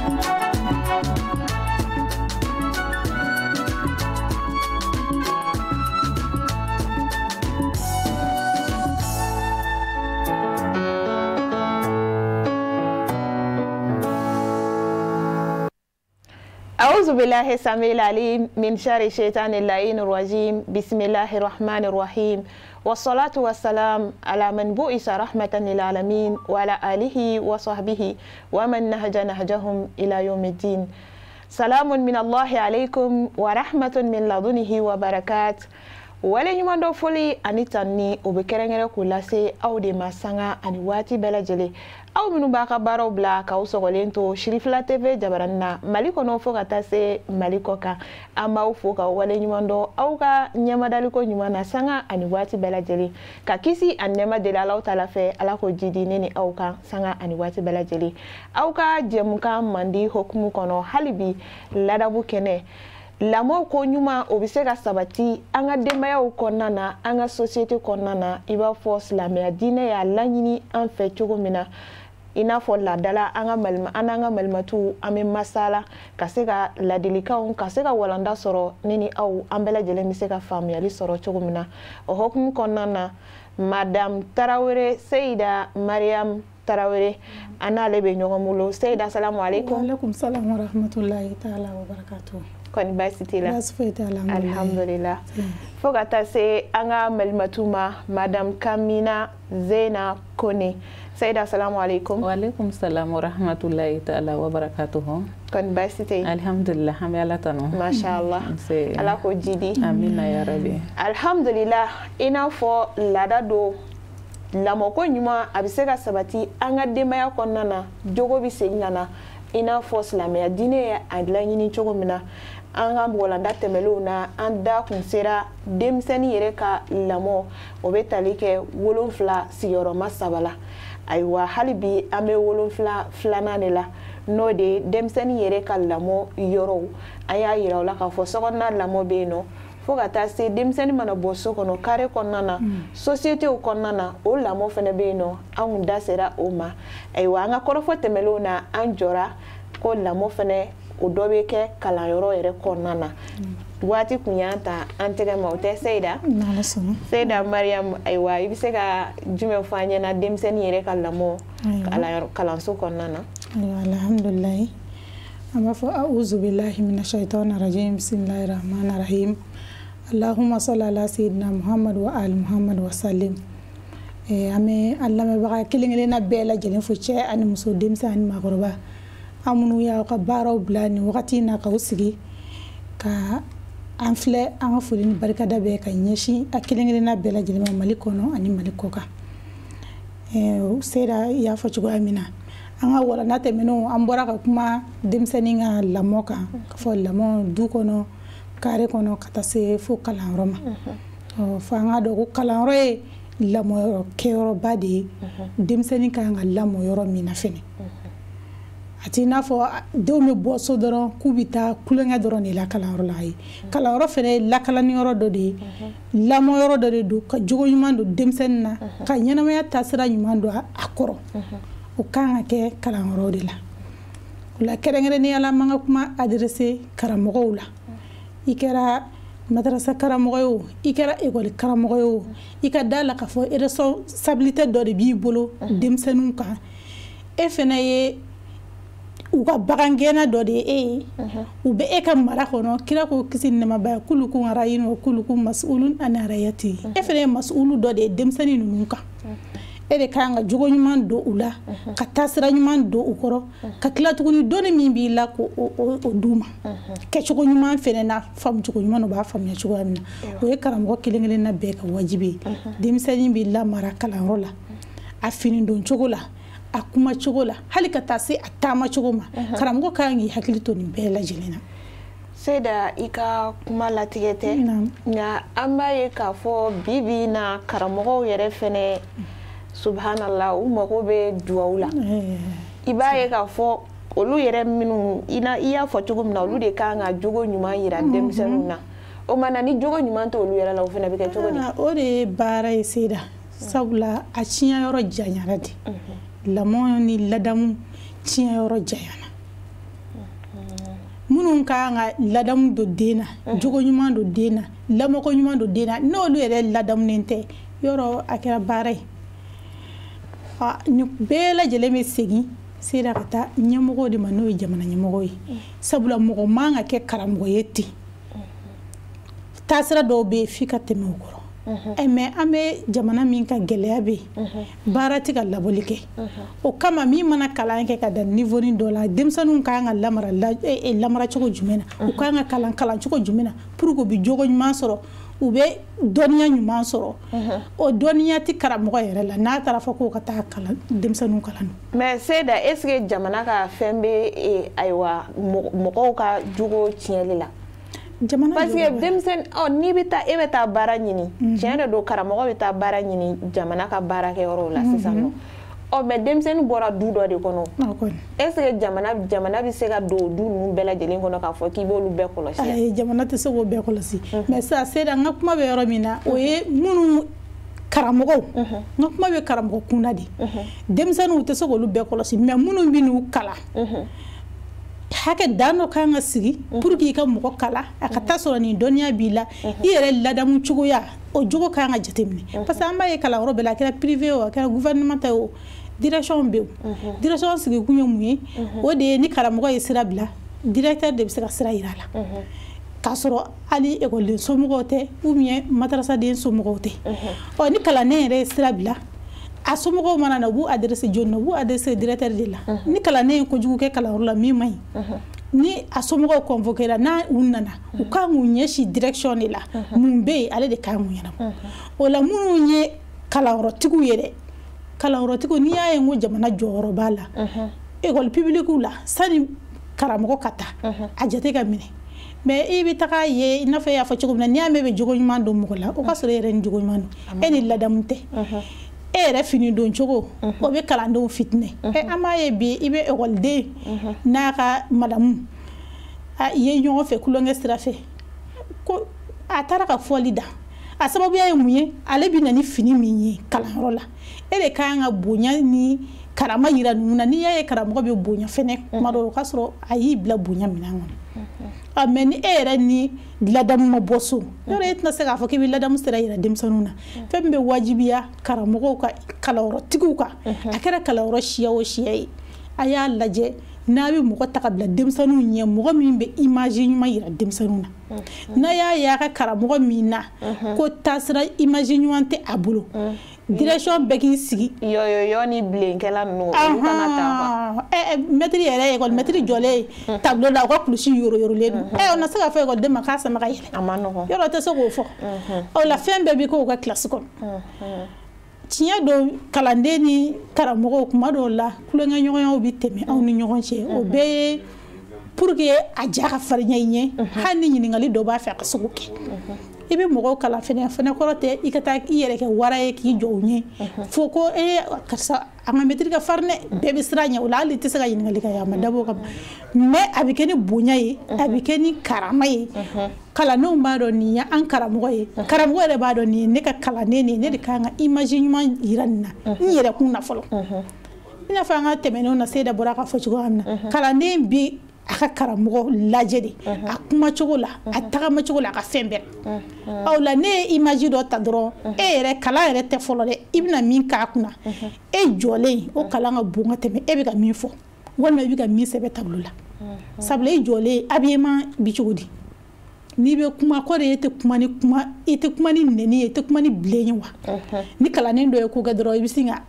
أعوذ بالله السميع العليم من شر الشيطان اللعين الرجيم. بسم الله الرحمن الرحيم، والصلاة والسلام على من بعث رحمة للعالمين وعلى آله وصحبه ومن نهج نهجهم إلى يوم الدين. سلام من الله عليكم ورحمة من لدنه وبركات. Waleɲuman dɔ foli ani tanni o bɛ kɛrɛnkɛrɛn k'u lase aw de ma sanga ani waati bɛɛ lajɛlen, aw minnu b'a ka baaraw bila k'aw sɔgɔlen to Sirifila TV jabaranin na Mali kɔnɔ fo ka taa se Mali kɔ kan. An b'aw fo ka waleɲuman dɔn aw ka ɲɛmadaliko ɲuman na sanga ani waati bɛɛ lajɛlen, ka kisi ani nɛɛma deli Alahu taala fɛ, Ala k'o jidi ne ni aw kan sanga ani waati bɛɛ lajɛlen. Aw ka jɛmukan mandi hokumu kɔnɔ hali bi ladabu kɛnɛ, lamɔ ko ɲuman o bɛ se ka sabati an ka denbayaw kɔnɔna na, an ka société kɔnɔna na, i b'a fɔ silamɛya diinɛ y'a laɲini an fɛ cogo min na, i n'a fɔ laadala an ka malima an n'an ka malimatuw an bɛ masala ka se ka ladilikanw ka se ka walanda sɔrɔ, ne ni aw an bɛɛ lajɛlen bɛ se ka faamuyali sɔrɔ cogo min na. O hokumu kɔnɔna na, Madame Tarawele Seyida Mariam Tarawele an n'ale bɛ ɲɔgɔn bolo. Seyida, salamu aleykum. Wa aleykum salam wa rahmatulahi taala wa barakatuh. Kɔni baasi t'i la? Baasi foyi t'a la, alhamdulillah. Fo ka taa se an ka malimatu ma, Madame Kamina Zena Kone. Seyida, salamu aleykum. Wa aleykum salam wa rahmatulahi taala wa barakatuh. Kɔni baasi tɛ yen? Alhamdulillah, an bɛ Ala tanu. Masha Allah, Ala k'o jidi. Amina ya rabi. Alhamdulillah, i n'a fɔ laada don, lamɔko ɲuman a bɛ se ka sabati an ka denbaya kɔnɔna na, jogo bɛ segin ka na i n'a fɔ silamɛya diinɛ ye a laɲini cogo min na. An ka walanda tɛmɛnlenw na, an da kun sera denmisɛnnin yɛrɛ ka lamɔ, o bɛ tali kɛ 7 sigiyɔrɔma 3 la. Ayiwa, hali bi an bɛ 7 filanan de la, n'o de ye denmisɛnnin yɛrɛ ka lamɔ yɔrɔw. An y'a yira u la k'a fɔ sokɔnɔna lamɔ bɛ yen nɔ, fo ka taa se denmisɛnnin mana bɔ so kɔnɔ, carré kɔnɔna na, société kɔnɔna na, o lamɔ fana bɛ yen nɔ. An kun da sera o ma. Ayiwa, an ka kɔrɔfɔ tɛmɛnlenw na, an jɔra ko lamɔ fana o dɔ bɛ kɛ kalanyɔrɔ yɛrɛ kɔnɔna na. Waati kun y'an ta an tɛgɛ ma, o tɛ Seyida? Seyida Mariam, ayiwa, i bɛ se ka jumɛn fɔ an ɲɛna denmisɛnnin yɛrɛ ka lamɔ kalanso kɔnɔna na? Ayiwa, alhamdulilayi, an b'a fɔ a'uzu billahi mina shaitani rajim, bisimilahi rahmani rahim, allahumma salli ala sayyidina Muhammad wa ali Muhammad wa sallim. An bɛ an lamɛnbaga kelen kelenna bɛɛ lajɛlen fo, cɛ ani muso, denmisɛn ani maakɔrɔba, an minnu y'aw ka baaraw bila nin wagati in na k'aw sigi ka an filɛ, an ka foli ni barikada bɛɛ ka ɲɛsin a kelen kelenna bɛɛ lajɛlen ma Mali kɔnɔ ani Mali kɔ kan. Seyida y'a fɔ cogoya min na, an ka walanda tɛmɛnenw an bɔra ka kuma denmisɛnnin ka lamɔ kan, ka fɔ lamɔ du kɔnɔ, carré kɔnɔ, ka taa se fo kalanyɔrɔ ma. Fo an ka dɔn ko kalanyɔrɔ ye lamɔyɔrɔ kɛyɔrɔba de ye, denmisɛnnin ka kan ka lamɔ yɔrɔ min na fɛnɛ. A t'i n'a fɔ denw bɛ bɔ so dɔrɔn k'u bɛ taa kulonkɛ dɔrɔn de la kalanyɔrɔ la. Ye kalanyɔrɔ fɛnɛ ye lakalaniyɔrɔ dɔ de ye, lamɔyɔrɔ dɔ de don, ka jogo ɲuman don denmisɛnnin na, ka ɲɛnamaya taasira ɲuman don a kɔrɔ. O kan ka kɛ kalanyɔrɔ de la. O la kɛrɛnkɛrɛnnenya la, an b'an ka kuma adressé karamɔgɔw la. I kɛra madarasa karamɔgɔ ye o, i kɛra ekɔli karamɔgɔ ye o, i ka da la k'a fɔ responsabilité dɔ de b'i bolo denmisɛnninw kan. E fɛnɛ ye u ka bagangɛnna dɔ de ye e ye, u bɛ e ka mara kɔnɔ. Kira ko kisi ni nɛɛma b'a ye, kulukum arayin wa kulukum mas'ulun an rayati. E fɛnɛ ye mas'ulu dɔ de ye denmisɛnnin ninnu kan. E de kan ka jogo ɲuman don u la, ka taasira ɲuman don u kɔrɔ, ka tila tuguni dɔnni min b'i la k'o d'u ma kɛcogo ɲuman fɛnɛ na, faamucogo ɲuman u b'a faamuya cogoya min na. O ye karamɔgɔ kelen kelenna bɛɛ ka wajibi ye. Denmisɛnnin b'i lamara kalanyɔrɔ la, a fini don cogo la, a kuma cogo la, hali ka taa se a taama cogo ma. Karamɔgɔ kan k'i hakili to nin bɛɛ lajɛlen na. Seyida, i ka kuma latigɛ tɛ, nka an b'a ye k'a fɔ bi bi in na karamɔgɔw yɛrɛ fɛnɛ, subhanallah, u mago bɛ duwawu la. I b'a ye k'a fɔ olu yɛrɛ minnu i y'a fɔ cogo min na, olu de kan ka jogo ɲuman yira denmisɛnninw na. O ma na ni jogo ɲuman t'olu yɛrɛ la, o fana bɛ kɛ cogo di? O de ye baara ye Seyida, sabula a tiɲɛ yɔrɔ janyara de. Lamɔ ni ladamu tiɲɛ yɔrɔ janyana. Minnu ka kan ka ladamu don den na, jogo ɲuman don den na, lamɔko ɲuman don den na, n'olu yɛrɛ ladamunen tɛ, yɔrɔ a kɛra baara ye. Nin bɛɛ lajɛlen bɛ segin sera ka taa ɲɛmɔgɔw de ma, n'o ye jamana ɲɛmɔgɔw ye. Sabula mɔgɔ man ka kɛ karamɔgɔ ye ten, taasira dɔw bɛ yen f'i ka tɛmɛ o kɔrɔ. Mais an bɛ jamana min ka gɛlɛya bɛ yen, baara tɛ ka labɔli kɛ. O kama min mana kalan kɛ ka dan niveau dɔ la, denmisɛnninw ka kan ka lamara lamara cogo jumɛn na, u ka kan ka kalan kalan cogo jumɛn na pour que u bɛ jogo ɲuman sɔrɔ, u bɛ dɔnniya ɲuman sɔrɔ. O dɔnniya tɛ karamɔgɔ yɛrɛ la n'a taara fɔ k'o ka taa kalan denmisɛnninw kalan. Mais Seyda, est ce que jamana ka fɛn bɛ ayiwa mɔgɔw ka jogo tiɲɛli la? Parce que denmisɛnnin, n'i bɛ taa, e bɛ taa baara ɲini, tiɲɛ de don, karamɔgɔ bɛ taa baara ɲini jamana ka baarakɛyɔrɔw la sisan nɔ. Mais denmisɛnnin bɔra du dɔ de kɔnɔ. Est ce que jamana bɛ se ka don du ninnu bɛɛ lajɛlen kɔnɔ k'a fɔ k'i b'olu bɛɛ kɔlɔsi? Ayi, jamana tɛ se k'o bɛɛ kɔlɔsi. Mais sisan Seyda, n ka kuma bɛ yɔrɔ min na, o ye minnu karamɔgɔw, n ka kuma bɛ karamɔgɔ kunda de. Denmisɛnninw tɛ se k'olu bɛɛ kɔlɔsi, mais minnu bɛ n'u kalan, hakɛ dan dɔ kan ka sigi pour que i ka mɔgɔ kalan, a ka taa sɔrɔ nin dɔnniya b'i la, i yɛrɛ ladamu cogoya, o jogo kan ka jateminɛ. Parce que an b'a ye kalanyɔrɔ bɛɛ la, a kɛra privé o, a kɛra gouvernement ta ye o, direction bɛ yen. Direction sigikun ye mun ye? O de ye ni karamɔgɔ ye sira bila, directeur de bɛ se ka sira yira a la, k'a sɔrɔ hali ekɔliden somɔgɔw tɛ ou bien matarasaden somɔgɔw tɛ. Ɔ ni kalanden yɛrɛ ye sira bila, a somɔgɔw mana na, u b'u adressé jɔni na? U b'u adressé directeur de la. Ni kalanden ye kojugu kɛ kalanyɔrɔ la min man ɲi, ni a somɔgɔw convoqué la, n'a u nana, u kan k'u ɲɛsin direction de la. Mun bɛ yen, ale de kan k'u ɲɛnabɔ. O la minnu ye kalanyɔrɔtigiw ye dɛ, kalanyɔrɔtigiw, n'i y'a ye n ko jamana jɔyɔrɔ b'a la, école publique la, sani karamɔgɔ ka taa, a jate ka minɛ. Mais i bɛ taga ye, i n'a fɔ e y'a fɔ cogo min na, n'i y'a mɛn bɛ jogo ɲuman don mɔgɔ la, o ka sɔrɔ e yɛrɛ ni jogo ɲuman don, e ni ladamu tɛ. E yɛrɛ fini don cogo, o bɛ kalandenw fitinɛ. An b'a ye bi, i bɛ ekɔliden n'a ka madamu ye ɲɔgɔn fɛ kulonkɛ sira fɛ, ko a taara ka fɔli da. A sababuya ye mun ye? Ale bɛ na ni fini min ye kalanyɔrɔ la, e de ka kan ka bonya ni karama yira ninnu na. N'i y'a ye karamɔgɔ bɛ bonya fɛnɛ kuma dɔw, o ka sɔrɔ a y'i bila bonya minɛn kɔnɔ. Mais ni e yɛrɛ ni ladamu ma bɔ so, yɔrɔ e tɛna se k'a fɔ k'i bɛ ladamu sira yira denmisɛnninw na. Fɛn min bɛ wajibiya karamɔgɔw ka, kalanyɔrɔtigiw kan, a kɛra kalanyɔrɔ siya o siya ye, a y'a lajɛ n'a bɛ mɔgɔ ta ka bila denmisɛnninw ɲɛ, mɔgɔ min bɛ image ɲuman yira denmisɛnninw na. N'a y'a ye a ka karamɔgɔ min na ko taasira image ɲuman tɛ a bolo, direction bɛɛ k'i sigi. Yɔyɔyɔ ni bilenkɛla ninnu, olu kana taa quoi. Maître yɛrɛ, école maître jɔlen tableau la, u ka kulusi yoroyorolen don. O na se k'a fɔ ekɔliden ma k'a sama ka yɛlɛ? A ma nɔgɔn. Yɔrɔ tɛ se k'o fɔ. O la fɛn bɛɛ bɛ k'o ka kilasi kɔnɔ. Tiɲɛ don, kalanden ni karamɔgɔw kuma dɔw la, kulonkɛɲɔgɔnyaw bɛ tɛmɛ aw ni ɲɔgɔn cɛ. O bɛɛ ye pour que a ja ka farinya i ɲɛ, hali ni ɲininkali dɔ b'a fɛ a ka se k'o kɛ. I bɛ mɔgɔw kalan fɛnɛ, fɛnɛ kɔrɔ tɛ i ka taa i yɛrɛ kɛ wara ye k'i jɔ u ɲɛ fo ko e karisa, an ka mɛtiri ka farin dɛ, bɛɛ bɛ siran ɲɛ. O la hali i tɛ se ka ɲininkali kɛ, a ma dabɔ o kama. Mais a bɛ kɛ ni bonya ye, a bɛ kɛ ni karama ye. Kalandenw b'a dɔn nin ye an karamɔgɔ ye, karamɔgɔ yɛrɛ b'a dɔn nin ye ne ka kalanden ye, ne de kan ka image ɲuman yira nin na n yɛrɛ kun na fɔlɔ. I n'a fɔ an ka tɛmɛnenw na, Seyda bɔra k'a fɔ cogoya min na, kalanden bi a ka karamɔgɔ lajɛ de, a kumacogo la, a tagamacogo la, a ka fɛn bɛɛ. Ɔ la ne ye image dɔ ta dɔrɔn, e yɛrɛ kalan yɛrɛ tɛ fɔlɔ dɛ, i bɛna min k'a kunna, e jɔlen o kalan ka bon ka tɛmɛ e bɛ ka min fɔ walima i bɛ ka min sɛbɛn tableau la. Sabula e jɔlen, habillement bi cogo di? N'i bɛ kuma kɔ de, e tɛ kuma ni kuma, i tɛ kuma ni nɛni ye, i tɛ kuma ni bilen ye wa? Ni kalanden dɔ ye ko kɛ dɔrɔn, i bɛ sin ka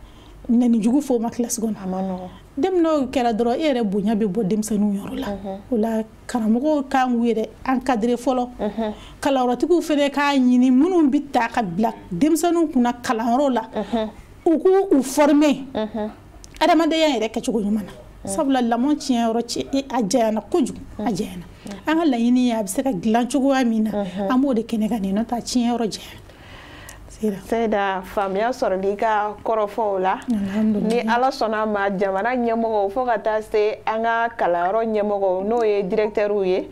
nɛni jugu fɔ o ma kilasi kɔnɔ. A ma nɔgɔn. N'o kɛra dɔrɔn, e yɛrɛ bonya bɛ bɔ denmisɛnninw yɔrɔ la. O la karamɔgɔw kan k'u yɛrɛ encadrer fɔlɔ. Kalanyɔrɔtigiw fɛnɛ k'a ɲini minnu bɛ ta ka bila denmisɛnninw kunna kalanyɔrɔ la, u k'u former adamadenya yɛrɛ kɛcogo ɲuman na. Sabula lamɔ tiɲɛ yɔrɔ a janyana kojugu, a janyana. An ka laɲini ye a bɛ se ka dilan cogoya min na, an b'o de kɛnɛ kan nin, n'o tɛ a tiɲɛ yɔrɔ janyana. Seyda, faamuya sɔrɔli i ka kɔrɔfɔw la. Ni Ala sɔnna ma, jamana ɲɛmɔgɔw fo ka taa se an ka kalanyɔrɔ ɲɛmɔgɔw, n'o ye directeurw ye,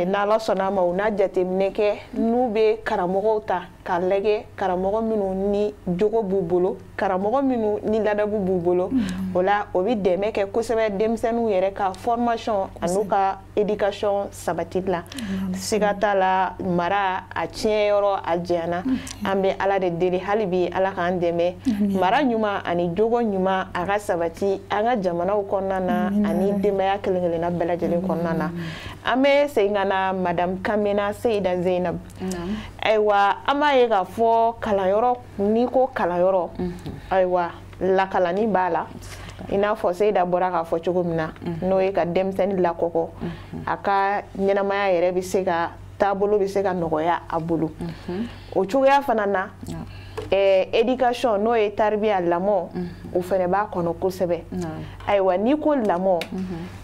n'Ala sɔnna ma, u n'a jateminɛ kɛ n'u bɛ karamɔgɔw ta. k'a lajɛ karamɔgɔ minnu ni jogo b'u bolo, karamɔgɔ minnu ni ladabu b'u bolo. O la o bɛ dɛmɛ kɛ kosɛbɛ denmisɛnninw yɛrɛ ka formation an'u ka éducation sabatili la. Siga t'a la, mara a tiɲɛ yɔrɔ a janyana. An bɛ Ala de deli hali bi, Ala k'an dɛmɛ mara ɲuman ani jogo ɲuman a ka sabati an ka jamanaw kɔnɔna na ani denbaya kelen kelenna bɛɛ lajɛlen kɔnɔna na. An bɛ segin ka na Madame Kamena Seyida Zeinab. Ayiwa, an b'a ye k'a fɔ kalanyɔrɔ, n'i ko kalanyɔrɔ, ayiwa, lakalanni b'a la, i n'a fɔ Seyida bɔra k'a fɔ cogo min na, n'o ye ka denmisɛnnin lakɔkɔ, a ka ɲɛnamaya yɛrɛ bɛ se ka taabolo bɛ se ka nɔgɔya a bolo. O cogoya fana na, éducation, n'o ye taribiya, lamɔ, o fɛnɛ b'a kɔnɔ kosɛbɛ. Ayiwa, n'i ko lamɔ,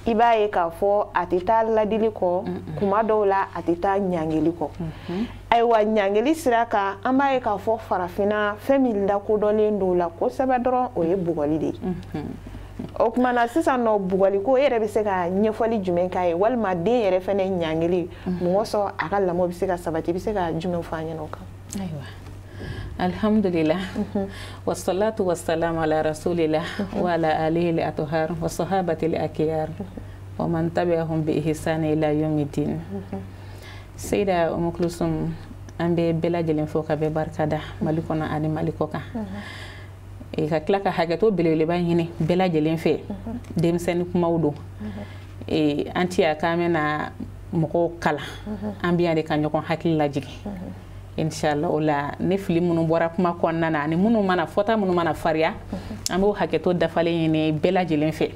i b'a ye k'a fɔ a tɛ taa ladili kɔ, kuma dɔw la a tɛ taa ɲangili kɔ. Ayiwa, ɲangili sira kan, an b'a ye k'a fɔ farafinna fɛn min lakodɔnlen don o la kosɛbɛ dɔrɔn, o ye bugɔli de ye. O tuma na sisan nɔ, bugɔli ko, e yɛrɛ bɛ se ka ɲɛfɔli jumɛn k'a ye, walima den yɛrɛ fɛnɛ ɲangili mɔgɔ sɔn a ka lamɔ bɛ se ka sabati, i bɛ se ka jumɛn fɔ an ɲɛna o kan? Ayiwa, alhamdulillah, wassalatu wassalamu ala rasulillah wa ala alihi al-athhar wa sahabati al-akhyar wa man tabi'ahum bi ihsani ila yawmiddin. Seyida Umu Kulsum, an bɛ bɛɛ lajɛlen fo ka bɛɛ barika da Mali kɔnɔ ani Mali kɔ kan, ka tila ka hakɛto belebeleba ɲini bɛɛ lajɛlen fɛ. Denmisɛnnin kumaw don, an ti ya k'an bɛna mɔgɔw kalan, an bɛ yan de ka ɲɔgɔn hakili lajigin inshallah. O la ne fili minnu bɔra kuma kɔnɔna na ani minnu mana fɔta, minnu mana fariya, an b'o hakɛto dafalen ɲini bɛɛ lajɛlen fɛ.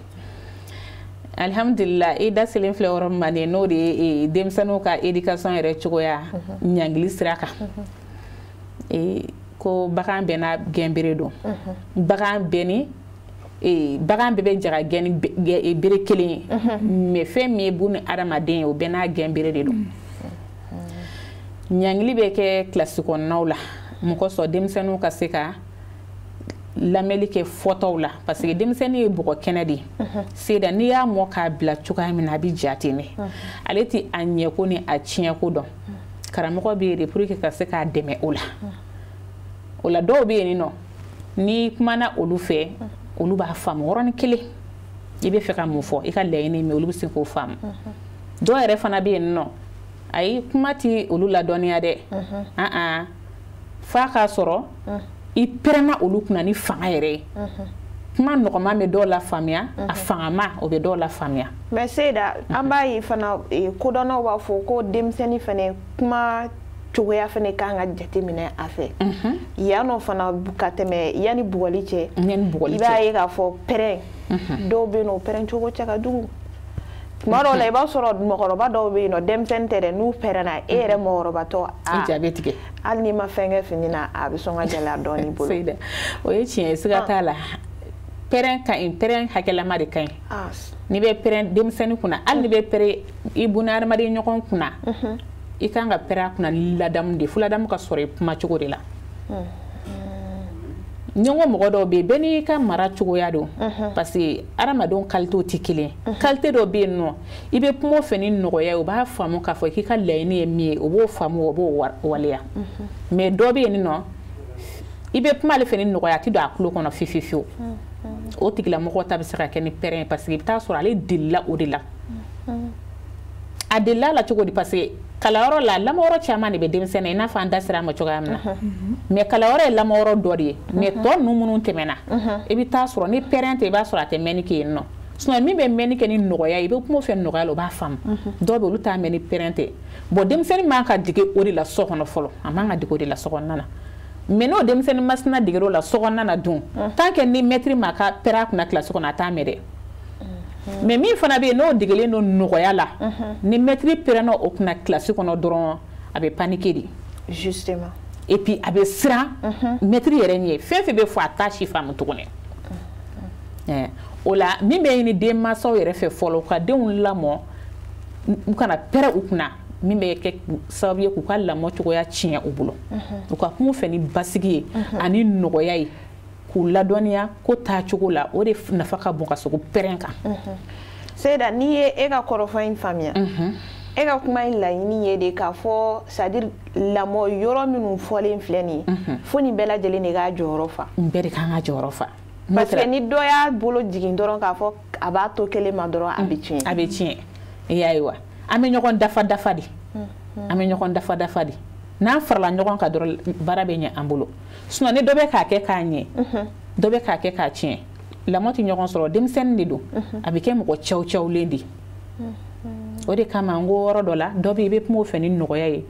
Alhamdulillah, i da selen filɛ yɔrɔ min ma nin, n'o de ye denmisɛnninw ka éducation yɛrɛ cogoya ɲangili sira kan. Ko bagan bɛɛ n'a gɛnbere don, bagan bɛɛ ni bagan bɛɛ bɛ jɛ ka gɛn ni bere kelen ye, mais fɛn min ye bun ni adamaden ye, o bɛɛ n'a gɛnbere de don. Ɲangili bɛ kɛ kilasi kɔnɔnaw la mɔgɔ sɔn denmisɛnninw ka se ka lamɛnli kɛ fɔtaw la, parce que denmisɛnnin ye bɔgɔ kɛnɛ de ye. Seyida, n'i y'a mɔ k'a bila cogoya min na, a bɛ ja ten de, ale tɛ a ɲɛko ni a tiɲɛko dɔn. Karamɔgɔ bɛ yen de pour que ka se k'a dɛmɛ o la. O la dɔw bɛ yen nɔ, n'i kumana olu fɛ, olu b'a faamu yɔrɔnin kelen i bɛ fɛ ka mun fɔ, i ka laɲini min, olu bɛ se k'o faamu. Dɔw yɛrɛ fana bɛ yen nɔ, ayi, kuma ti olu ladɔnniya dɛ, an f'a k'a sɔrɔ i pɛrɛnna olu kunna ni fanga yɛrɛ ye. Kuma nɔgɔman bɛ dɔw la faamuya, a fangama o bɛ dɔw la faamuya. Mais Seyida, an b'a ye fana, kodɔnnaw b'a fɔ ko denmisɛnnin fɛnɛ kuma cogoya fɛnɛ kan ka jateminɛ a fɛ yan nɔ fana ka tɛmɛ yanni bugɔli cɛ. Yanni bugɔli cɛ, i b'a ye k'a fɔ pɛrɛn dɔw bɛ yen nɔ, o pɛrɛn cogo cɛ ka jugu. Tuma dɔw la, i b'a sɔrɔ mɔgɔkɔrɔba dɔw bɛ yen nɔ, denmisɛnnin tɛ dɛ, n'u pɛrɛnna, e yɛrɛ mɔgɔkɔrɔbatɔ, a ja bɛ tigɛ. Hali n'i ma fɛn kɛ fini na, a bɛ sɔn ka gɛlɛya dɔɔnin i bolo. Seyida, o ye tiɲɛ ye, siga t'a la. Pɛrɛn ka ɲi, pɛrɛn hakɛlama de ka ɲi. N'i bɛ pɛrɛn denmisɛnnin kunna, hali n'i bɛ pɛrɛn i bunahadamaden ɲɔgɔn kunna, i kan ka pɛrɛn a kunna ni ladamu de ye, fo ladamu ka sɔrɔ i kuma cogo de la. Ni n ko mɔgɔ dɔw bɛ yen, bɛɛ n'i ka mara cogoya don, parce que hadamadenw qualité tɛ kelen ye. Qualité dɔw bɛ yen nɔ, i bɛ kuma o fɛ ni nɔgɔya ye, u b'a faamu k'a fɔ k'i ka laɲini ye min ye, o b'o faamu, o b'o waleya. Mais dɔ bɛ yen nɔ, i bɛ kuma ale fɛ ni nɔgɔya, a tɛ don a tulo kɔnɔ fiyewu fiyewu. O tigilamɔgɔ ta bɛ se ka kɛ ni pɛrɛn ye, parce que i bɛ taa sɔrɔ ale delila o de la. A delila la cogo di? Parce que kalanyɔrɔ la, lamɔyɔrɔ caman de bɛ denmisɛnnin, i n'a fɔ an da sera a ma cogoya min na, mais kalanyɔrɔ ye lamɔyɔrɔ dɔ de ye. Mais tɔ ninnu minnu tɛmɛna, i bɛ taa sɔrɔ ni pɛrɛn tɛ, i b'a sɔrɔ a tɛ mɛnni kɛ yen nɔ. Sinon min bɛ mɛnni kɛ ni nɔgɔya ye, i bɛ kuma o fɛ nɔgɔya la, o b'a faamu. Dɔw bɛ olu t'a mɛn ni pɛrɛn tɛ. Bon, denmisɛnnin man ka dege o de la so kɔnɔ fɔlɔ, a man ka dege o de la so kɔnɔna na. Mais n'o denmisɛnnin masina degera o la so kɔnɔna na dun, tant que ni maître ma ka pɛrɛn a kunna kilasi kɔnɔ, a t'a mɛn dɛ. Mais min fana bɛ yen, n'o degelen don nɔgɔya la, ni maître pɛrɛnna o kunna kilasi kɔnɔ dɔrɔn, a bɛ paniquer de. Justement. Et puis a bɛ siran maître yɛrɛ ɲɛ, fɛn fɛn bɛ fɔ, a t'a si faamu tuguni. O la min bɛ ɲini denmansaw yɛrɛ fɛ fɔlɔ, u ka denw lamɔ, u kana pɛrɛn u kunna, min bɛ kɛ sababu ye k'u ka lamɔ cogoya tiɲɛ u bolo. U ka kuma u fɛ ni basigi ye ani nɔgɔya ye, k'u ladɔnniya ko taacogo la, o de nafa ka bon ka sogo pɛrɛn kan. Seyida, n'i ye e ka kɔrɔfɔ in faamuya, E ka kuma in laɲini ye de k'a fɔ, c'est à dire lamɔ yɔrɔ minnu fɔlen filɛ nin ye, fo nin bɛɛ lajɛlen de k'a jɔyɔrɔ fa. Nin bɛɛ de kan ka jɔyɔrɔ fa. Parce que ni dɔ y'a bolo jigin dɔrɔn k'a fɔ a b'a to kelen ma dɔrɔn, a bɛ tiɲɛ. A bɛ tiɲɛ. I y'a ye wa, an bɛ ɲɔgɔn dafa dafa de, an bɛ ɲɔgɔn dafa dafa de. N'an farala ɲɔgɔn kan dɔrɔn, baara bɛ ɲɛ an bolo. Sinon ni dɔ bɛ k'a kɛ k'a ɲɛ, dɔ bɛ k'a kɛ k'a tiɲɛ, lamɔ tɛ ɲɔgɔn sɔrɔ. Denmisɛnnin de don, a bɛ kɛ mɔgɔ cɛw cɛwlen de. O de kama n ko yɔrɔ dɔ la, dɔ bɛ yen, i bɛ kuma o fɛ ni nɔgɔya ye,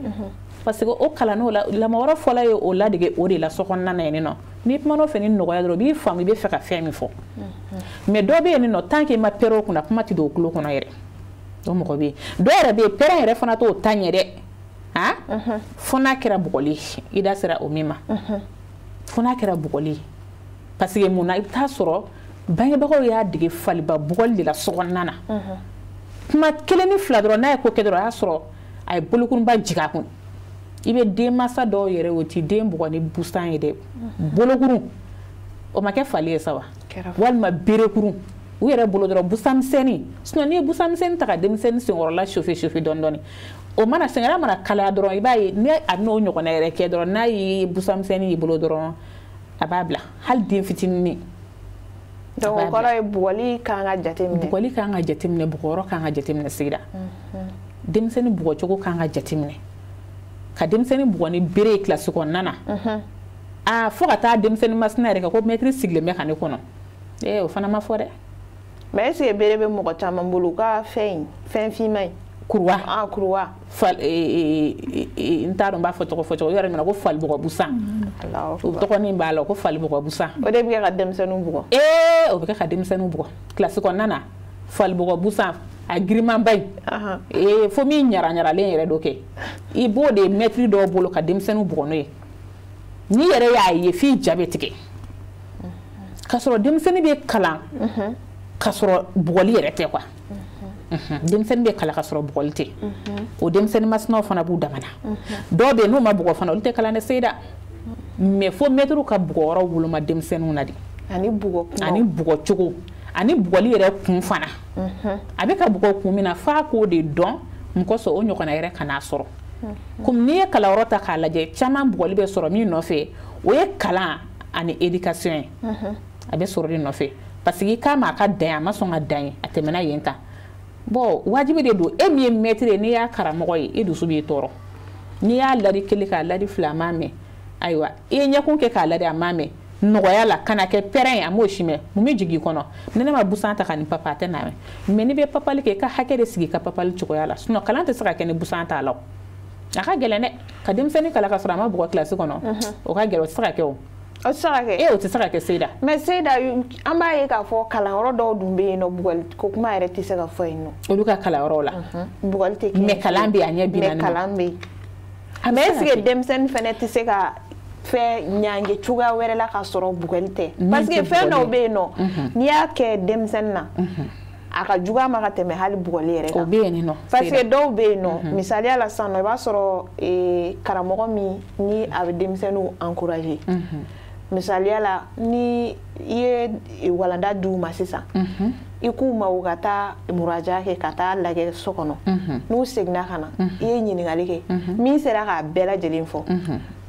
parce que o kalann'o la, lamɔ yɔrɔ fɔlɔ ye o ladege o de la so kɔnɔna na yen nɔ. N'i kumana o fɛ ni nɔgɔya dɔrɔn, o b'i faamu i bɛ fɛ ka fɛn min fɔ. Mais dɔ bɛ yen nɔ, tant que i ma pɛrɛn o kunna, kuma tɛ don o tulo kɔnɔ yɛrɛ. O mɔgɔ bɛ yen. Dɔw yɛrɛ bɛ yen, pɛrɛn yɛrɛ fana t'o ta ɲɛ dɛ, han, fo n'a kɛra bugɔli ye. I da sera o min ma, fo n'a kɛra bugɔli ye. Parce que mun na? I bɛ taa sɔrɔ bangebagaw y'a dege faliba bugɔli de la so kɔnɔna na. Kuma kelen ni fila dɔrɔn, n'a ye ko kɛ dɔrɔn, a y'a sɔrɔ a ye bolokurunba jigin a kun. I bɛ denmansa dɔw yɛrɛ, o ti den bugɔ ni busan ye dɛ, bolokurun o ma kɛ fali ye sa wa, walima berekurun u yɛrɛ bolo dɔrɔn, busan misɛnnin. Sinon n'i ye busan misɛnnin ta ka denmisɛnnin senkɔrɔla chauffer chauffer dɔɔni dɔɔni, o mana senkɔrɔla mana kalaya dɔrɔn, i b'a ye ni a bɛn'o ɲɔgɔnna yɛrɛ kɛ dɔrɔn, n'a ye busan misɛnnin y'i bolo dɔrɔn, a b'a bila, hali den fitinin. Donc o kɔrɔ ye bugɔli kan ka jateminɛ. Bugɔli kan ka jateminɛ, bugɔyɔrɔ kan ka jateminɛ sigida. Denmisɛnnin bugɔcogo kan ka jateminɛ. Ka denmisɛnnin bugɔ ni bere ye kilasi kɔnɔna na, aa, fo ka taa denmisɛnnin masina yɛrɛ kɛ ko mɛtiri sigilen bɛ ka ne kɔnɔ, ee, o fana ma fɔ dɛ. Mais est ce que bere bɛ mɔgɔ caman bolo, u ka fɛn in, fɛn finman in? Kuruwa. Ah, kuruwa. Fal, n t'a dɔn n b'a fɔ tɔgɔ fɔ cogo yɔrɔ min na ko falibɔgɔ busan. O tɔgɔnin b'a la ko falibɔgɔ busan. O de bɛ kɛ ka denmisɛnninw bugɔ. Ee, o bɛ kɛ ka denmisɛnninw bugɔ kilasi kɔnɔna na. Falibɔgɔ busan a girimanba in, ee, fo min ɲara ɲaralen yɛrɛ dɔ kɛ, i b'o de mɛtiri dɔw bolo ka denmisɛnninw bugɔ n'o ye. N'i yɛrɛ y'a ye, f'i ja bɛ tigɛ, k'a sɔrɔ denmisɛnnin bɛ kalan k'a sɔrɔ bugɔli yɛrɛ tɛ quoi. Denmisɛnnin bɛ kalan ka sɔrɔ bugɔli tɛ. O denmisɛnnin masinaw fana b'u damana. Dɔw bɛ yen, n'u ma bugɔ fana, olu tɛ kalan dɛ seyida. Mais fo mɛtiriw ka bugɔyɔrɔ woloma denmisɛnninw na de. Ani bugɔ kumaw, ani bugɔ cogo, ani bugɔli yɛrɛ kun fana. A bɛ ka bugɔ kun min na, f'a k'o de dɔn mun kosɔn o ɲɔgɔnna yɛrɛ kan'a sɔrɔ. Komi n'i ye kalanyɔrɔ ta k'a lajɛ, caman bugɔli bɛ sɔrɔ min nɔfɛ, o ye kalan ani éducation ye. A bɛ sɔrɔ de nɔfɛ, parce que i k'a ma a ka dan ye, a ma sɔn ka dan ye, a tɛmɛna yen kan. Bon, wajibi de don, e min ye mɛtiri ye, n'i y'a karamɔgɔ ye, e dusu b'i tɔɔrɔ. N'i y'a ladi kelen k'a ladi fila, a m'a mɛn, ayiwa, i ye ɲɛkun kɛ k'a ladi, a m'a mɛn, nɔgɔya la kana kɛ pɛrɛn ye, a m'o si mɛn. Mun bɛ jigin i kɔnɔ? Ni ne ma busan ta ka nin papa, a tɛ na mɛn. Mais n'i bɛ papali kɛ, i ka hakɛ de sigi i ka papali cogoya la. Sinon kalan tɛ se ka kɛ ni busan t'a la. O a ka gɛlɛn dɛ, ka denmisɛnnin kalan ka sɔrɔ a ma bugɔ kilasi kɔnɔ, o ka gɛlɛn, o tɛ se ka kɛ o. O tɛ se ka kɛ. E, o tɛ se ka kɛ Seyida. Mais Seyida, an b'a ye k'a fɔ kalanyɔrɔ dɔw dun bɛ yen nɔ, bugɔli ko kuma yɛrɛ tɛ se ka fɔ yen nɔ. Olu ka kalanyɔrɔw la, bugɔli tɛ kɛ. Mais kalan bɛ yen, a ɲɛ 40. Mais kalan bɛ yen. Mais est ce que denmisɛnnin fɛnɛ tɛ se ka fɛn ɲange cogoya wɛrɛ la k'a sɔrɔ bugɔli tɛ? Parce que fɛn dɔw bɛ yen nɔ, n'i y'a kɛ denmisɛnnin na, a ka jugu a ma ka tɛmɛ hali bugɔli yɛrɛ kan. O bɛ yen nɔ. Parce que dɔw bɛ yen nɔ, misaliya la sisan nɔ, i b'a sɔrɔ karamɔgɔ min ni a bɛ denmisɛnninw encourager. Misaliya la, ni i ye walanda d'u ma sisan, i k'u ma u ka taa muraja kɛ, ka taa lajɛ so kɔnɔ, n'u seginna ka na, i ye ɲininkali kɛ, min sera k'a bɛɛ lajɛlen fɔ,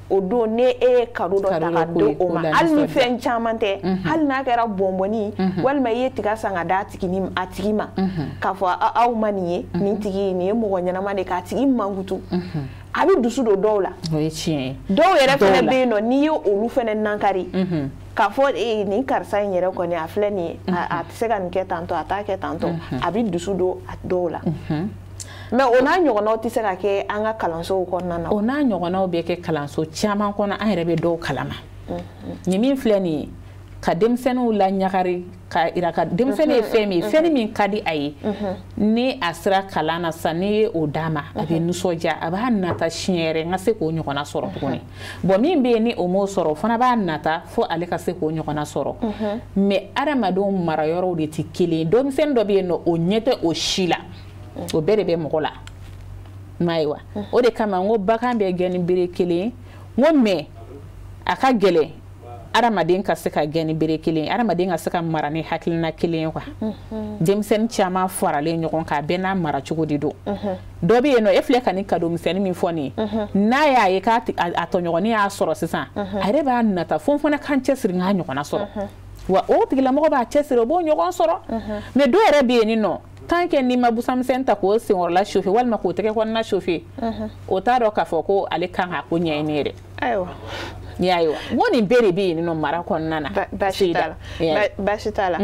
o don ni e ye cadeau dɔ ta ka di o ma, hali ni fɛn caman tɛ, hali n'a kɛra bɔnbɔnni, walima i ye tiga san ka d'a tigi ma, k'a fɔ aw ma nin ye, nin tigi nin ye mɔgɔ ɲɛnama de, k'a tigi mankutu, a bɛ dusu don dɔw la. O ye tiɲɛ ye. Dɔw yɛrɛ fɛnɛ bɛ yen nɔ, n'i ye olu fɛnɛ nankari k'a fɔ ee, nin karisa in yɛrɛ kɔni, a filɛ nin ye, a tɛ se ka nin kɛ tantɔ, a t'a kɛ tantɔ, a bɛ dusu don a dɔw la. Mais o n'a ɲɔgɔnnaw tɛ se ka kɛ an ka kalansow kɔnɔna na. O n'a ɲɔgɔnnaw bɛ kɛ kalanso caman kɔnɔ, an yɛrɛ bɛ dɔw kalama. Nin min filɛ nin ye, ka denmisɛnninw laɲagari, ka yira ka denmisɛnnin ye fɛn min ye, fɛn min ka di a ye, ni a sera kalan na sisan, n'i ye o d'a ma, a bɛ nisɔndiya, a b'a nata siɲɛ wɛrɛ n ka se k'o ɲɔgɔnna sɔrɔ tuguni. Bon, min bɛ yen ni o m'o sɔrɔ, o fana b'a nata fo ale ka se k'o ɲɔgɔnna sɔrɔ. Mais adamadenw marayɔrɔw de tɛ kelen ye. Denmisɛnnin dɔ bɛ yen nɔ, o ɲɛ tɛ o si la, o bɛɛ de bɛ mɔgɔ la. M'a ye wa? O de kama n ko bagan bɛ gɛn ni bere kelen ye, n ko mais a ka gɛlɛn. Adamaden ka se ka gɛn ni bere kelen, adamaden ka se ka mara ni hakilina kelen ye quoi. Denmisɛnnin caman faralen ɲɔgɔn kan, a bɛɛ n'a mara cogo de don. Dɔ bɛ yen nɔ, e filɛ ka nin cadeau misɛnnin min fɔ nin ye, n'a y'a ye k'a a tɔɲɔgɔnnin y'a sɔrɔ sisan, a yɛrɛ b'a nata fo n fana k'an cɛsiri n k'a ɲɔgɔnna sɔrɔ. Wa o tigilamɔgɔ b'a cɛsiri, o b'o ɲɔgɔn sɔrɔ. Mais dɔw yɛrɛ bɛ yen nɔ, tant que n'i ma busanmisɛnnin ta k'o senkɔrɔla chauffer walima k'o tɛgɛ kɔnɔna chauffer, o t'a dɔn k'a fɔ ko ale kan k'a ko ɲɛɲini yɛrɛ. Ayiwa. N'i y'a ye wa, n ko nin bɛɛ de bɛ yen nɔ mara kɔnɔna na. Baasi t'a la, baasi t'a la.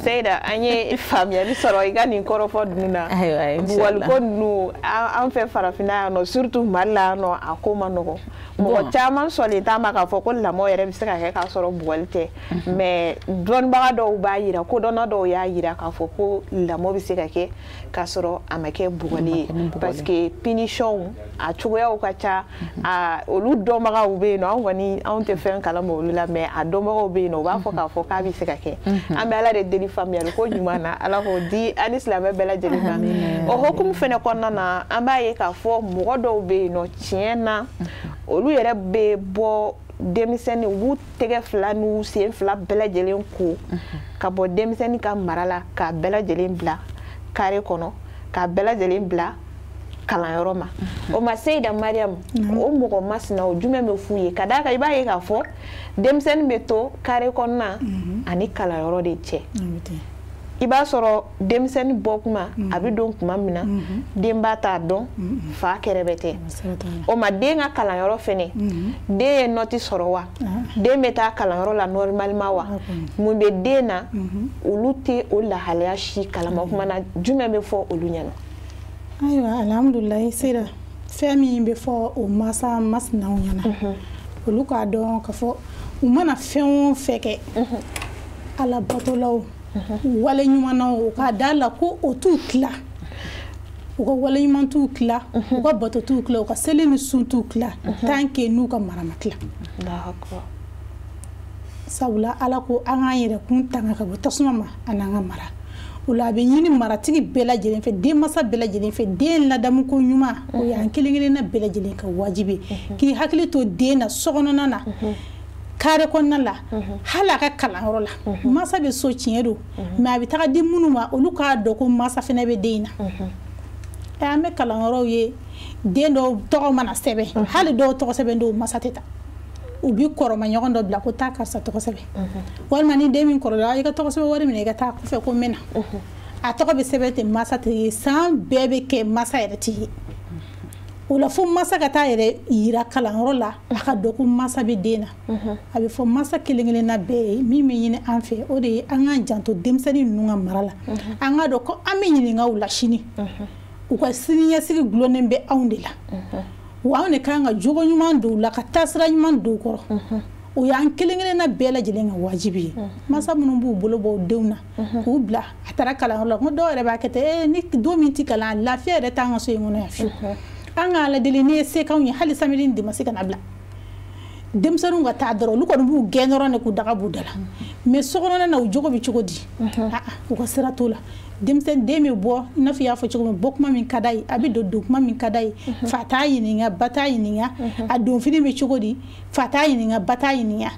Seyida, an ye faamuyali sɔrɔ i ka nin kɔrɔfɔ ninnu na. Ayiwa, bugaliko ninnu an fɛ farafinna yan nɔ, surtout Mali la yan nɔ, a ko ma nɔgɔn. Mɔgɔ caman sɔnlen t'a ma k'a fɔ ko lamɔ yɛrɛ bɛ se ka kɛ k'a sɔrɔ bugɔli tɛ. Mais dɔnnibaga dɔw b'a yira, kodɔnna dɔw y'a yira k'a fɔ ko lamɔ bɛ se ka kɛ k'a sɔrɔ a ma kɛ bugɔli ye. Parce que punition a cogoyaw ka ca, a olu dɔnbagaw bɛ yen nɔ, anw kɔni anw tɛ fɛn kalama olu la, mais a dɔnbagaw bɛ yen nɔ, u b'a fɔ k'a fɔ k'a bɛ se ka kɛ. An bɛ Ala de deli faamuyali ko ɲuman na, Ala k'o di an ni silamɛ bɛɛ lajɛlen ma. O hokumu fɛnɛ kɔnɔna na, an b'a ye k'a fɔ mɔgɔ dɔw bɛ yen nɔ, tiɲɛ na, olu yɛrɛ bɛ bɔ denmisɛnnin, u b'u tɛgɛ fila n'u sen fila bɛɛ lajɛlen ko ka bɔ denmisɛnnin ka mara la, k'a bɛɛ lajɛlen bila carré kɔnɔ, k'a bɛɛ lajɛlen bila kalanyɔrɔ ma. O ma Seyida Mariam, o mɔgɔ masina, o jumɛn bɛ f'u ye? Ka d'a kan i b'a ye k'a fɔ denmisɛnnin bɛ to carré kɔnɔna ani kalanyɔrɔ de cɛ. I b'a sɔrɔ denmisɛnnin bɔ kuma, a bɛ don kuma min na, denba t'a dɔn, fa kɛrɛfɛ tɛ. O ma den ka kalanyɔrɔ fɛnɛ, den ye nɔti sɔrɔ wa, den bɛ taa kalanyɔrɔ la normalement wa, mun bɛ den na, olu tɛ o lahalaya si kalama. O kuma na, jumɛn bɛ fɔ olu ɲɛna? Ayiwa, alhamdulilayi. Sera fɛn min bɛ fɔ o mansa masinaw ɲɛna, olu k'a dɔn k'a fɔ u mana fɛn o fɛn kɛ, Ala batolaw, wale ɲumannaw, u k'a da la ko o t'u tila, u ka wale ɲuman t'u tila, u ka bato t'u tila, u ka seli ni sun t'u tila, tant que n'u ka mara ma tila. Sabula Ala ko an k'an yɛrɛ kun tanga ka bɔ tasuma ma an'an ka mara. O la a bɛ ɲini maratigi bɛɛ lajɛlen fɛ, denmansa bɛɛ lajɛlen fɛ, den ladamuko ɲuman, o y'an kelen kelenna bɛɛ lajɛlen ka wajibi, k'i hakili to den na sokɔnɔna na, carré kɔnɔna la, hali a ka kalanyɔrɔ la. Mansa bɛ so, tiɲɛ don, mais a bɛ taga di minnu ma, olu k'a dɔn ko mansa fɛnɛ bɛ den in na. An bɛ kalanyɔrɔw ye, den dɔw tɔgɔ mana sɛbɛn, hali dɔw tɔgɔ sɛbɛn dɔw mansa tɛ taa, u bi kɔrɔma ɲɔgɔn dɔ bila ko taa karisa tɔgɔ sɛbɛn, walima ni den min kɔrɔla, i ka tɔgɔ sɛbɛn wari minɛ i ka taa kɔfɛ ko n bɛ na. A tɔgɔ bɛ sɛbɛn ten, mansa tɛ ye, san bɛɛ bɛ kɛ mansa yɛrɛ tɛ ye. O la fo mansa ka taa yɛrɛ yira kalanyɔrɔ la, a ka dɔn ko mansa bɛ den na. A bɛ fɔ mansa kelen kelenna bɛɛ ye, min bɛ ɲini an fɛ, o de ye an k'an janto denmisɛnnin ninnu ka mara la. An k'a dɔn ko an bɛ ɲininka u la sini, u ka siniɲɛsigi gulonnen bɛ anw de la. Wa anw de kan ka jogo ɲuman don u la, ka taasira ɲuman don u kɔrɔ. O y'an kelen kelenna bɛɛ lajɛlen ka wajibi ye. Mansa minnu b'u bolo bɔ u denw na k'u bila a taara kalanyɔrɔ la, ko dɔw yɛrɛ b'a kɛ ten, ni don min tɛ kalan, lafiya yɛrɛ t'an ka so in kɔnɔ yan fiyewu. An ka Ala deli, n'i ye se k'anw ye, hali samedi ni dimanche kana bila denmisɛnninw ka taa dɔrɔn, olu kɔni b'u gɛn dɔrɔn de k'u daga b'u da la. Mais sokɔnɔna na, u jogo bɛ cogo di? U ka sira t'o la. Denmisɛnnin den bɛ bɔ, i n'a fɔ i y'a fɔ cogo min, bɔ kuma min ka d'a ye, a bɛ don kuma min ka d'a ye, fa t'a ɲininka, ba t'a ɲininka, a donfini bɛ cogo di, fa t'a ɲininka, ba t'a ɲininka.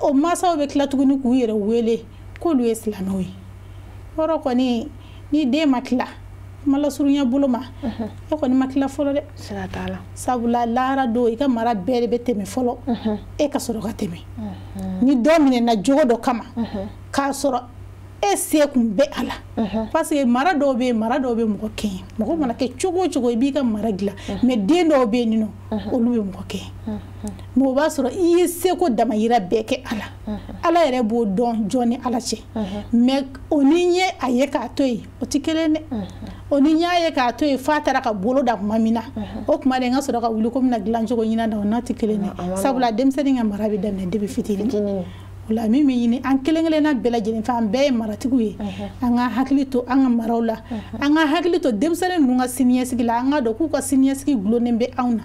O mansaw bɛ tila tuguni k'u yɛrɛ wele k'olu ye silamɛw ye. Yɔrɔ kɔni, ni den ma tila kuma lasurunya bolo ma, e kɔni ma tila fɔlɔ dɛ. Sira t'a la. Sabula lahara don, i ka mara bɛɛ de bɛ tɛmɛ fɔlɔ, e ka sɔrɔ ka tɛmɛ. Ni dɔ minɛna jogo dɔ kama, k'a sɔrɔ e se kun bɛ a la. Parce que mara dɔw bɛ yen, mara dɔw bɛ mɔgɔ kɛɲɛ. Mɔgɔ mana kɛ cogo o cogo, i b'i ka mara dilan, mais den dɔw bɛ yen nɔ, olu bɛ mɔgɔ kɛɲɛ. Mais o b'a sɔrɔ i ye seko damayira bɛɛ kɛ a la. Ala yɛrɛ b'o dɔn jɔn ni Ala cɛ. Mais o ni ye a ye k'a to yen, o tɛ kelen dɛ. O ni y'a ye k'a to yen f'a taara ka bolo da tuma min na, o tuma de n ka sɔrɔ ka wuli ko n bɛna dilan cogo ɲini na, o n'a tɛ kelen dɛ. Sabula denmisɛnnin ka mara bɛ daminɛ depuis fitinin. O la min bɛ ɲini an kelen kelenna bɛɛ lajɛlen fɛ, an bɛɛ ye maratigiw ye, an ka hakili to an ka maraw la, an ka hakili to denmisɛnnin ninnu ka siniɲɛsigi la, an k'a dɔn k'u ka siniɲɛsigi gulonnen bɛ anw na.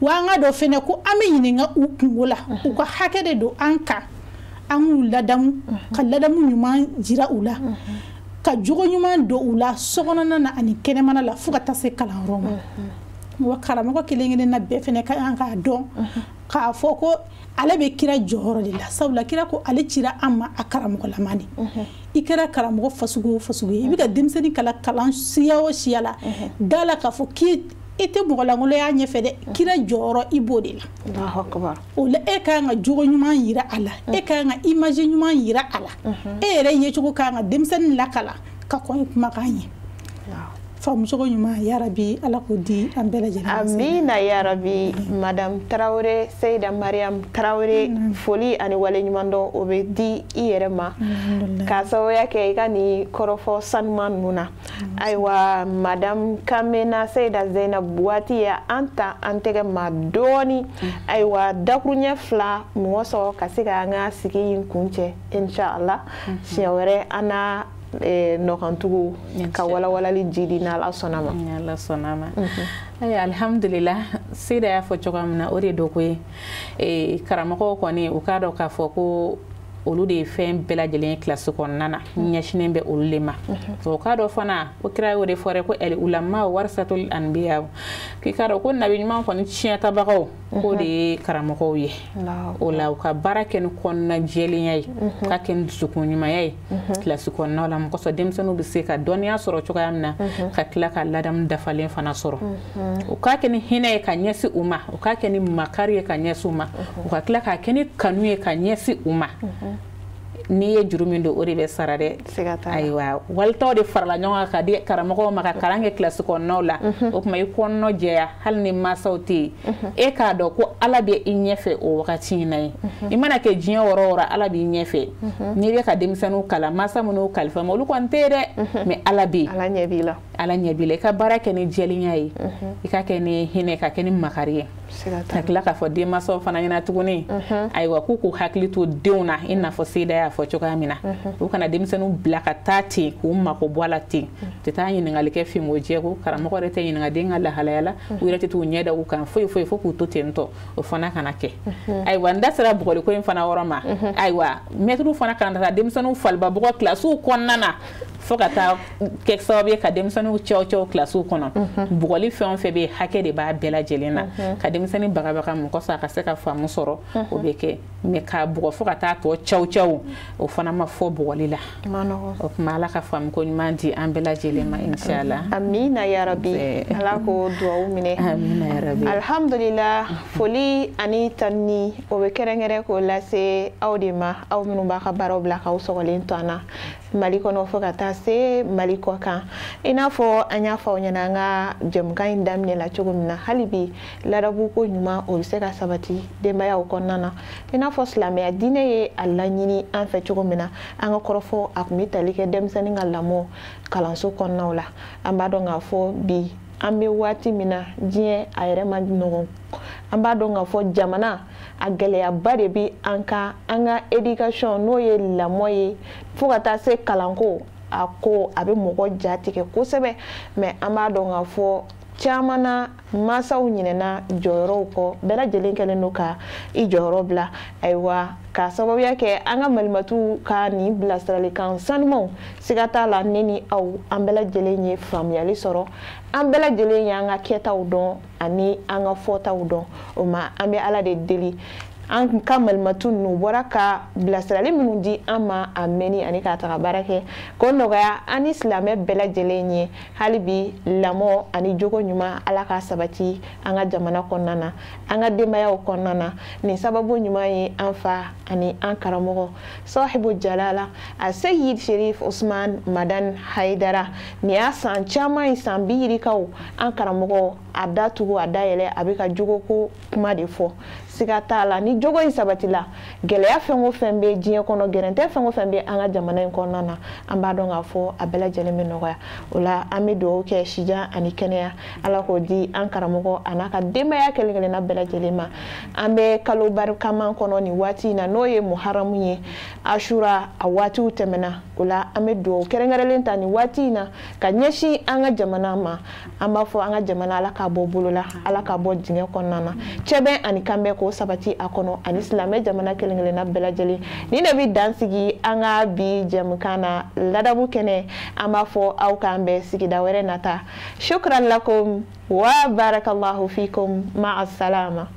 Wa an k'a dɔn fɛnɛ ko an bɛ ɲininka u kungo la, u ka hakɛ de don an kan, an k'u ladamu, ka ladamu ɲuman jira u la, ka jogo ɲuman don u la sokɔnɔna na ani kɛnɛmana la, fo ka taa se kalanyɔrɔ ma. Wa karamɔgɔ kelen kelenna bɛɛ fɛnɛ ka kan k'a dɔn k'a fɔ ko ale bɛ kira jɔyɔrɔ de la, sabula kira ko ale cira an ma a karamɔgɔlama de. I kɛra karamɔgɔ fasugu o fasugu ye, i bɛ ka denmisɛnnin kalan kalan siya o siya la, da la k'a fɔ k'i i tɛ mɔgɔ lankolon y'a ɲɛfɛ dɛ, kira jɔyɔrɔ i b'o de la. O la e ka kan ka jogo ɲuman yira a la, e ka kan ka image ɲuman yira a la, e yɛrɛ yecogo ka kan ka denmisɛnnin lakalan ka kɔn i kumakan ɲɛ. Faamucogo ɲuman yarabi Ala k'o di an bɛɛ lajɛlen ma. Amina yarabi. Madame Tarawele Seyida Mariam Tarawele, foli ani waleɲumandɔn o bɛ di i yɛrɛ ma k'a sababuya kɛ i ka nin kɔrɔfɔ sanuman ninnu na. Ayiwa Madame Kamena Seyida Zainab, waati ye an ta an tɛgɛ ma dɔɔni. Ayiwa dakuruɲɛ 2 mɔgɔ sɔrɔ ka se ka an ka sigi in kun cɛ inshallah. Siɲɛ wɛrɛ an na nɔkantugu ka walawalali jidi n'Ala sɔnna ma. N'Ala sɔnna ma. Ayiwa alhamdulillah, Seyida y'a fɔ cogoya min na o de don koyi. Karamɔgɔw kɔni u k'a dɔn k'a fɔ ko olu de ye fɛn bɛɛ lajɛlen ye kilasi kɔnɔna na, ɲɛsinnen bɛ olu de ma. O k'a dɔn fana ko kira y'o de fɔ dɛ, ko el ulama warisatul anbiya, k'i k'a dɔn ko nabi ɲuman kɔni tiɲɛtabagaw k'o de ye karamɔgɔw ye. O la u ka baara kɛ ni kɔnɔna jɛlenya ye, u ka kɛ ni dusukun ɲumanya ye kilasi kɔnɔnaw la, mɔgɔ sɔrɔ denmisɛnninw bɛ se ka dɔnniya sɔrɔ cogoya min na, ka tila ka ladamu dafalen fana sɔrɔ. U k'a kɛ ni hinɛ ye ka ɲɛsin u ma, u k'a kɛ ni makari ye ka ɲɛsin u ma, u ka tila k'a kɛ ni kanu ye ka ɲɛsin u ma. N'i ye juru min don o de bɛ sara dɛ. Ayiwa walitaw de farala ɲɔgɔn kan ka di karamɔgɔw ma ka kalan kɛ kilasi kɔnɔnaw la. O tuma i kɔnɔnɔ jɛya hali ni mansaw tɛ yen, e k'a dɔn ko Ala bɛ i ɲɛfɛ o wagati in na ye. I mana kɛ diɲɛ yɔrɔ o yɔrɔ Ala b'i ɲɛfɛ. N'i bɛ ka denmisɛnninw kalan, mansa minnu kalifa ma olu kɔni tɛ yen dɛ, mais Ala bɛ yen. Ala ɲɛ b'i la. Ala ɲɛ b'i la. I ka baara kɛ ni jɛlenya ye, i ka kɛ ni hinɛ, ka kɛ ni makari ye. Ka tila k'a fɔ denmansaw fana ɲɛna tuguni, ayiwa k'u k'u hakili to denw na, i n'a fɔ Seyida y'a fɔ cogoya min na. U kana denmisɛnninw bila ka taa ten k'u mako bɔ a la ten. U tɛ taa ɲininkali kɛ finko jɛko, karamɔgɔ yɛrɛ tɛ ɲininka den ka lahalaya la, u yɛrɛ tɛ t'u ɲɛ da u kan foyi foyi fo k'u to ten tɔ, o fana kana kɛ. Ayiwa n da sera bugɔliko in fana yɔrɔ ma. Ayiwa mɛtiriw fana kana taa denmisɛnninw faliba bugɔ kilasiw kɔnɔna na fo ka taa kɛ sababu ye ka denmisɛnninw cɛw kilasiw kɔnɔ. Bugɔli fɛn o fɛn bɛ yen, hakɛ de b'a bɛɛ lajɛlen na. Ka denmisɛnnin bagabaga mɔgɔ sɔrɔ a ka se ka faamu sɔrɔ, o bɛ kɛ. Mais k'a bugɔ fo ka taa tɔ caw o fana ma fɔ bugɔli la. O tuma Ala ka faamu ko ɲuman di an bɛɛ lajɛlen ma inshallah. Amina yarabi. Ala k'o duwawu minɛ. Amina yarabi. Alhamdulillah, foli ani tanuni o bɛ kɛrɛnkɛrɛn k'o lase aw de ma, aw minnu b'a ka baaraw bila k'aw sɔgɔlen to an na Mali kɔnɔ fo ka taa se Mali kɔ kan. I n'a fɔ an y'a fɔ aw ɲɛna an ka jɛmukan in daminɛ la cogo min na, hali bi ladabu ko ɲuman o bɛ se ka sabati denbayaw kɔnɔna na. I n'a fɔ silamɛya diinɛ ye a laɲini an fɛ cogo min na, an ka kɔrɔfɔ a kun bɛ tali kɛ denmisɛnnin ka lamɔ kalanso kɔnɔnaw la. An b'a dɔn k'a fɔ bi an bɛ waati min na, diɲɛ a yɛrɛ ma nɔgɔn. An b'a dɔn k'a fɔ jamana a gɛlɛyaba de bɛ an kan, an ka éducation n'o ye lamɔ ye fo ka taa se kalanko, a ko a bɛ mɔgɔ jatigɛ kosɛbɛ. Mais an b'a dɔn k'a fɔ caman na mansaw ɲinɛna jɔyɔrɔw kɔ, bɛɛ lajɛlen kɛlen don ka i jɔyɔrɔ bila. Ayiwa k'a sababuya kɛ an ka malimatuw ka nin bilasiralikan sanumanw, siga t'a la ne ni aw an bɛɛ lajɛlen ye faamuyali sɔrɔ, an bɛɛ lajɛlen y'an ka kɛtaw dɔn ani an ka fɔtaw dɔn. O ma an bɛ Ala de deli an ka malimatu ninnu bɔra ka bilasirali minnu di an ma a mɛnni ani k'a taga baara kɛ, k'o nɔgɔya an ni silamɛ bɛɛ lajɛlen ye. Hali bi lamɔ ani jogo ɲuman Ala k'a sabati an ka jamana kɔnɔna na, an ka denbayaw kɔnɔna na. Nin sababu ɲuman ye an fa ani an karamɔgɔ Sahibu Jalala a Seyid Sherif Usman Madan Haidara. Nin y'a san caman ye, san 20 an karamɔgɔ a da tugu a da yɛlɛ, a bɛ ka jogo ko kuma de fɔ. Siga t'a la ni jogo in sabatila, gɛlɛya fɛn o fɛn bɛ diɲɛ kɔnɔ, gɛrɛntɛ fɛn o fɛn bɛ an ka jamana in kɔnɔna na, an b'a dɔn k'a fɔ a bɛɛ lajɛlen bɛ nɔgɔya. O la an bɛ dugawu kɛ sijan ani kɛnɛya Ala k'o di an karamɔgɔ a n'a ka denbaya kelen kelenna bɛɛ lajɛlen ma. An bɛ kalo barikaman kɔnɔ nin waati in na, n'o ye Muharamu ye, Ashura a waatiw tɛmɛna. O la an bɛ dugawu kɛrɛnkɛrɛnlen ta nin waati in na ka ɲɛsin an ka jamana ma. An b'a fɔ an ka jamana Ala k'a bɔ bolo la, Ala k'a bɔ dingɛ kɔnɔna na, cɛbɛn ani kanbɛn ko k'o sabati a kɔnɔ ani silamɛ jamana kelen kelenna bɛɛ lajɛlen. Ni ne bɛ dan sigi an ka bi jɛmukan na ladamu kɛnɛ, an b'a fɔ aw k'an bɛn sigida wɛrɛ nata. Shukran lakum wa barakallahu fikum, ma'a salama.